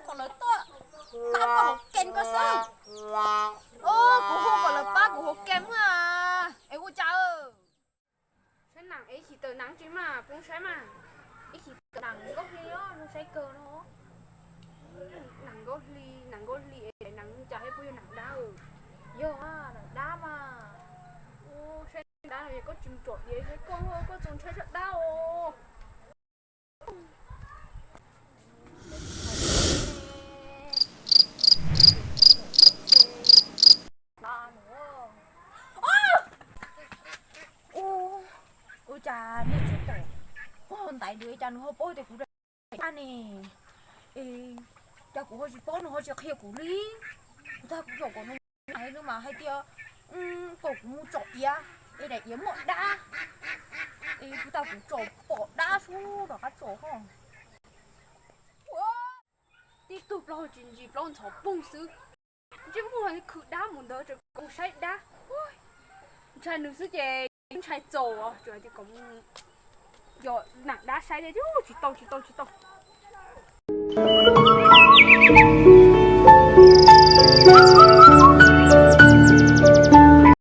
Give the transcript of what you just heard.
kom lawv tuaj pab koj hauv kem ko xwb. Kuv hu kom lawv pab kuv hauv kem a. Es ua cas? Saib nees es ib chim tawm nees tsis mas poob saib mas. Ib chim tawm nees Nkauj Hli os, zoo saib kawg no. Nees Nkauj Hli, nees Nkauj Hli es nees cas thiab, puas yog nees dab? Yog, nees dab mas. Saib dab no koj tsis mus tsom diav saib koj, koj txaus ntshai saib dab os. Ua cas nws tsis pom, ua ntaiv lawm cas nws ho paub tias kuv dab ne? Es cas kuv ho tsis paub nws ho tsis qhia kuv li? Kuv tag kuv zaum kom nws mas hais tias kom kuv mus tsom iav, es daim iav muaj dab. Es kuv tag kuv tsom pom dab sub rov qab tsom ho. Tib tug plaub hau tsis ntsis plaub ntxhov poog xwb, ntsej muag khwv dab mus ntawd tseem kom mus saib dab. Ntshai nws xwb ces ntshai txaus os, tsuas hais tias kom mus yos nees dab saib thiab, tsis tau tsis tau tsis tau.